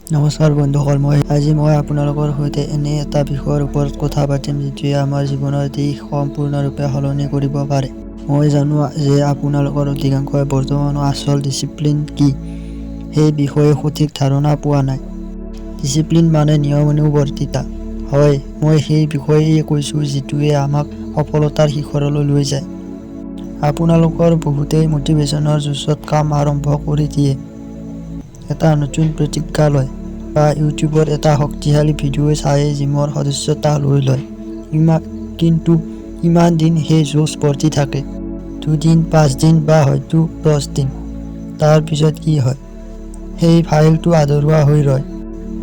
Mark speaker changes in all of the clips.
Speaker 1: নমস্কাৰ বন্ধুসকল, আজি মই আপোনালোকৰ সৈতে এনে এটা বিষয়ৰ ওপৰত কথা পাতিম যিটোৱে আমাৰ জীৱনৰ দিশ সম্পূৰ্ণৰূপে সলনি কৰিব পাৰে। মই জানো যে আপোনালোকৰ অধিকাংশই বৰ্তমানো আচল ডিচিপ্লিন কি সেই বিষয়ে সঠিক ধাৰণা পোৱা নাই। ডিচিপ্লিন মানে নিয়মানুৱৰ্তিতা। হয়, মই সেই বিষয়েই কৈছো যিটোৱে আমাক সফলতাৰ শিখৰলৈ লৈ যায়। আপোনালোকৰ বহুতেই মটিভেশ্যনৰ জোচত কাম আৰম্ভ কৰি দিয়ে, এটা নতুন প্ৰতিজ্ঞা লয়, বা ইউটিউবত এটা শক্তিশালী ভিডিঅ' চায়েই জিমৰ সদস্যতা লৈ লয়। কিন্তু কিমান দিন সেই জোচ বৰ্তি থাকে? দুদিন, 5 দিন বা হয়তো 10 দিন। তাৰ পিছত কি হয়? সেই ফাইলটো আধৰুৱা হৈ ৰয়।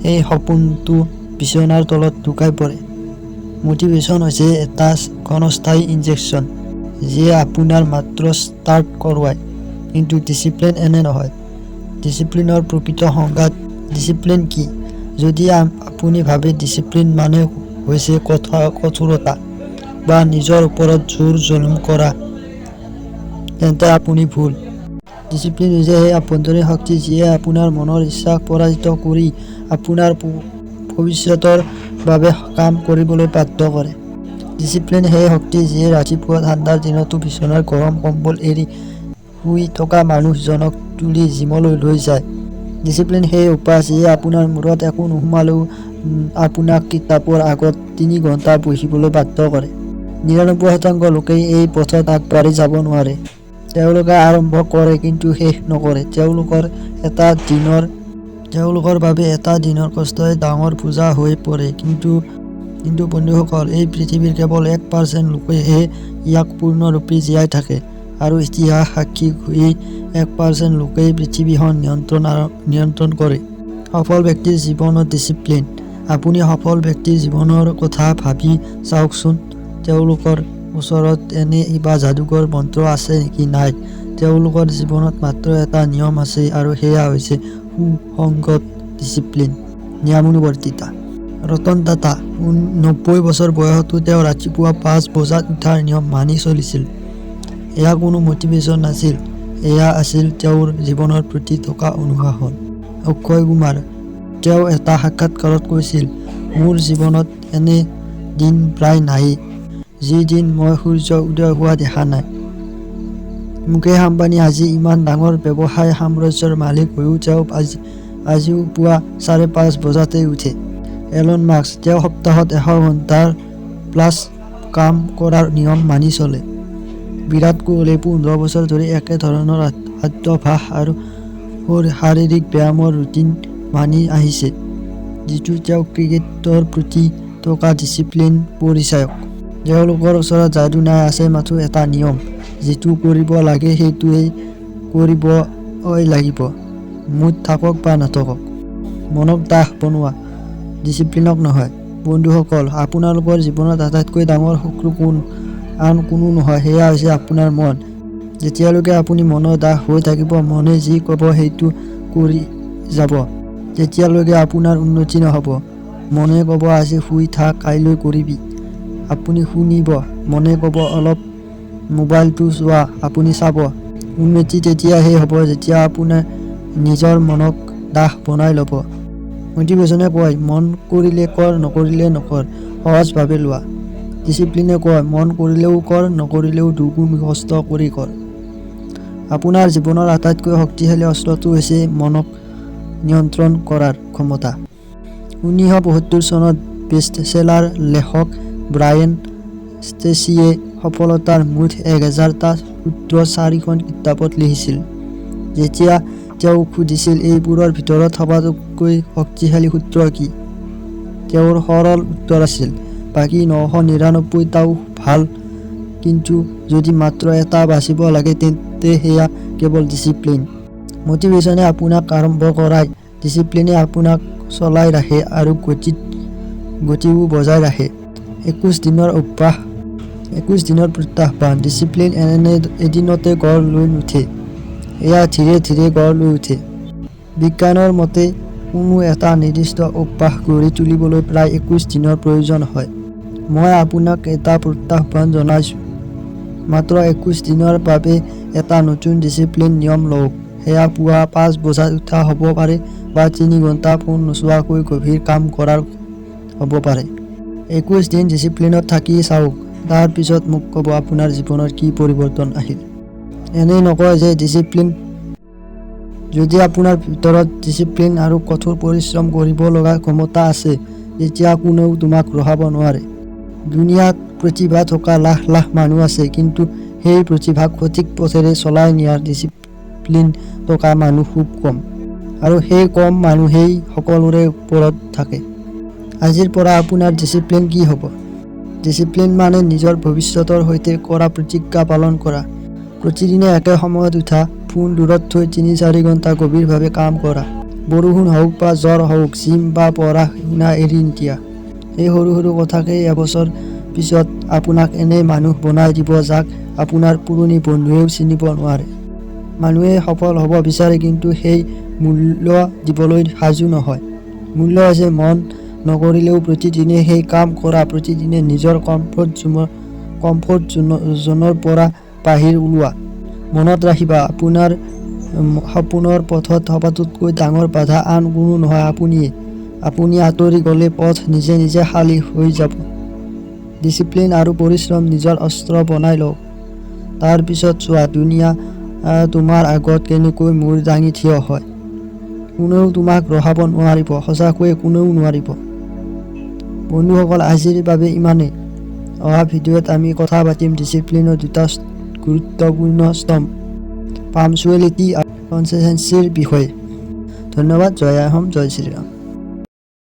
Speaker 1: সেই সপোনটো বিচনাৰ তলত লুকাই পৰে। মটিভেশ্যন হৈছে এটা ক্ষণস্থায়ী ইনজেকচন, যিয়ে আপোনাৰ মাত্ৰ ষ্টাৰ্ট কৰোৱায়। কিন্তু ডিচিপ্লিন এনে নহয়। ডিচিপ্লিনৰ প্ৰকৃত সংজ্ঞা। ডিচিপ্লিন কি? যদি আপুনি ভাবে ডিচিপ্লিন মানে হৈছে কঠোৰতা বা নিজৰ ওপৰত জোৰ জুলুম কৰা, তেন্তে আপুনি ভুল। ডিচিপ্লিন হৈছে সেই আভ্যন্তৰীণ শক্তি যিয়ে আপোনাৰ মনৰ ইচ্ছাক পৰাজিত কৰি আপোনাৰ ভৱিষ্যতৰ বাবে কাম কৰিবলৈ বাধ্য কৰে। ডিচিপ্লিন সেই শক্তি যিয়ে ৰাতিপুৱা ঠাণ্ডাৰ দিনতো বিচনাৰ গৰম কম্বল এৰি শুই থকা মানুহজনক তুলি জিমলৈ লৈ যায়। ডিচিপ্লিন সেই অভ্যাস যিয়ে আপোনাৰ মূৰত একো নোসোমালেও আপোনাক কিতাপৰ আগত 3 ঘণ্টা বহিবলৈ বাধ্য কৰে। 99% লোকেই এই পথত আগবাঢ়ি যাব নোৱাৰে। তেওঁলোকে আৰম্ভ কৰে, কিন্তু শেষ নকৰে। তেওঁলোকৰ বাবে এটা দিনৰ কষ্টই ডাঙৰ বোজা হৈ পৰে। কিন্তু বন্ধুসকল, এই পৃথিৱীৰ কেৱল 1% লোকেহে ইয়াক পূৰ্ণৰূপে জীয়াই থাকে। আৰু ইতিহাস সাক্ষী, এই 1% লোকেই পৃথিৱীখন নিয়ন্ত্ৰণ কৰে। সফল ব্যক্তিৰ জীৱনত ডিচিপ্লিন। আপুনি সফল ব্যক্তিৰ জীৱনৰ কথা ভাবি চাওকচোন। তেওঁলোকৰ ওচৰত এনে কিবা যাদুকৰী মন্ত্ৰ আছে নেকি? নাই। তেওঁলোকৰ জীৱনত মাত্ৰ এটা নিয়ম আছে আৰু সেয়া হৈছে সুসংগত ডিচিপ্লিন, নিয়মানুৱৰ্তিতা। ৰতন টাটা। 90 বছৰ বয়সতো তেওঁ ৰাতিপুৱা 5 বজাত উঠাৰ নিয়ম মানি চলিছিল। এয়া কোনো মটিভেশ্যন নাছিল, এয়া আছিল তেওঁৰ জীৱনৰ প্ৰতি থকা অনুশাসন। অক্ষয় কুমাৰ। তেওঁ এটা সাক্ষাৎকাৰত কৈছিল, "মোৰ জীৱনত এনে দিন প্ৰায় নায়েই, যি দিন মই সূৰ্য উদয় হোৱা দেখা নাই।" মুকেশ আম্বানী। আজি ইমান ডাঙৰ ব্যৱসায় সাম্ৰাজ্যৰ মালিক হৈও তেওঁ আজিও পুৱা 5:30 বজাতেই উঠে। Elon Musk. তেওঁ সপ্তাহত 100 ঘণ্টাৰ প্লাছ কাম কৰাৰ নিয়ম মানি চলে। বিৰাট কোহলীয়ে 15 বছৰ ধৰি একেধৰণৰ খাদ্যাভ্যাস আৰু শাৰীৰিক ব্যায়ামৰ ৰুটিন মানি আহিছে, যিটো তেওঁৰ ক্ৰিকেটৰ প্ৰতি থকা ডিচিপ্লিনৰ পৰিচায়ক। তেওঁলোকৰ ওচৰত যাদু নাই, আছে মাথোঁ এটা নিয়ম: যিটো কৰিব লাগে, সেইটোৱেই কৰিবই লাগিব, মুড থাকক বা নাথাকক। মনক দাস বনোৱা, ডিচিপ্লিনক নহয়। বন্ধুসকল, আপোনালোকৰ জীৱনত আটাইতকৈ ডাঙৰ শত্ৰু কোন? আন কোনো নহয়, সেয়া হৈছে আপোনাৰ মন। যেতিয়ালৈকে আপুনি মনৰ দাস হৈ থাকিব, মনে যি ক'ব সেইটো কৰি যাব, তেতিয়ালৈকে আপোনাৰ উন্নতি নহ'ব। মনে ক'ব, আজি শুই থাক, কাইলৈ কৰিবি। আপুনি শুনিব। মনে ক'ব, অলপ মোবাইলটো চোৱা। আপুনি চাব। উন্নতি তেতিয়াহে হ'ব যেতিয়া আপুনি নিজৰ মনক দাস বনাই ল'ব। মটিভেশ্যনে কয়, মন কৰিলে কৰ, নকৰিলে নকৰ, সহজভাৱে লোৱা। ডিচিপ্লিনে কয়, মন কৰিলেও কৰ, নকৰিলেও দুগুণ কষ্ট কৰি কৰ। আপোনাৰ জীৱনৰ আটাইতকৈ শক্তিশালী অস্ত্ৰটো হৈছে মনক নিয়ন্ত্ৰণ কৰাৰ ক্ষমতা। 1972 চনত বেষ্টচেলাৰ লেখক ব্ৰায়েন ট্ৰেচীয়ে সফলতাৰ মুঠ 1000টা সূত্ৰ চাৰিখন কিতাপত লিখিছিল। যেতিয়া তেওঁক সুধিছিল, এইবোৰৰ ভিতৰত সবাতোকৈ শক্তিশালী সূত্ৰ কি? তেওঁৰ সৰল উত্তৰ আছিল, বাকী 999টাও ভাল, কিন্তু যদি মাত্ৰ এটা বাছিব লাগে তেন্তে সেয়া কেৱল ডিচিপ্লিন। মটিভেশ্যনে আপোনাক আৰম্ভ কৰায়, ডিচিপ্লিনে আপোনাক চলাই ৰাখে আৰু গতিও বজাই ৰাখে। 21 দিনৰ অভ্যাস, 21 দিনৰ প্ৰত্যাহ্বান। ডিচিপ্লিন এনে এদিনতে গঢ় লৈ নুঠে, এয়া ধীৰে ধীৰে গঢ় লৈ উঠে। বিজ্ঞানৰ মতে কোনো এটা নিৰ্দিষ্ট অভ্যাস গঢ়ি তুলিবলৈ প্ৰায় 21 দিনৰ প্ৰয়োজন হয়। মই আপোনাক এটা প্ৰত্যাহ্বান জনাইছো, মাত্ৰ 21 দিনৰ বাবে এটা নতুন ডিচিপ্লিন নিয়ম লওক। সেয়া পুৱা 5 বজাত উঠা হ'ব পাৰে, বা 3 ঘণ্টা ফোন নোচোৱাকৈ গভীৰ কাম কৰাৰ হ'ব পাৰে। 21 দিন ডিচিপ্লিনত থাকি চাওক, তাৰ পিছত মোক ক'ব আপোনাৰ জীৱনত কি পৰিৱৰ্তন আহিল। এনেই নকয় যে ডিচিপ্লিন। যদি আপোনাৰ ভিতৰত ডিচিপ্লিন আৰু কঠোৰ পৰিশ্ৰম কৰিব লগা ক্ষমতা আছে, তেতিয়া কোনেও তোমাক ৰখাব নোৱাৰে। দুনিয়াত প্ৰতিভা থকা লাখ লাখ মানুহ আছে, কিন্তু সেই প্ৰতিভাক সঠিক পথেৰে চলাই নিয়াৰ ডিচিপ্লিন থকা মানুহ খুব কম। আৰু সেই কম মানুহেই সকলোৰে ওপৰত থাকে। আজিৰ পৰা আপোনাৰ ডিচিপ্লিন কি হ'ব? ডিচিপ্লিন মানে নিজৰ ভৱিষ্যতৰ সৈতে কৰা প্ৰতিজ্ঞা পালন কৰা। প্ৰতিদিনে একে সময়ত উঠা, ফোন দূৰত থৈ 3-4 ঘণ্টা গভীৰভাৱে কাম কৰা। বৰষুণ হওক বা জ্বৰ হওক, জিম বা পঢ়া শুনা এৰি নিদিয়া। এই সৰু সৰু কথাকেই এবছৰ পিছত আপোনাক এনে মানুহ বনাই দিব, যাক আপোনাৰ পুৰণি বন্ধুৱেও চিনিব নোৱাৰে। মানুহে সফল হ'ব বিচাৰে, কিন্তু সেই মূল্য দিবলৈ সাজু নহয়। মূল্য হৈছে মন নকৰিলেও প্ৰতিদিনে সেই কাম কৰা, প্ৰতিদিনে নিজৰ কমফৰ্ট জ'নৰ পৰা বাহিৰ ওলোৱা। মনত ৰাখিবা, আপোনাৰ সপোনৰ পথত সবাতোকৈ ডাঙৰ বাধা আন কোনো নহয়, আপুনিয়েই। আপুনি আঁতৰি গ'লে পথ নিজে নিজে খালী হৈ যাব। ডিচিপ্লিন আৰু পৰিশ্ৰম নিজৰ অস্ত্ৰ বনাই লওক। তাৰ পিছত চোৱা, দুনিয়া তোমাৰ আগত কেনেকৈ মূৰ দাঙি থিয় হয়। কোনেও তোমাক ৰখাব নোৱাৰিব, সঁচাকৈয়ে কোনেও নোৱাৰিব। বন্ধুসকল, আজিৰ বাবে ইমানেই। অহা ভিডিঅ'ত আমি কথা পাতিম ডিচিপ্লিনৰ দুটা গুৰুত্বপূৰ্ণ স্তম্ভ পাংচুৱেলিটি আৰু কনচিষ্টেঞ্চিৰ বিষয়ে। ধন্যবাদ। জয় আই অসম, জয় শ্ৰীৰাম।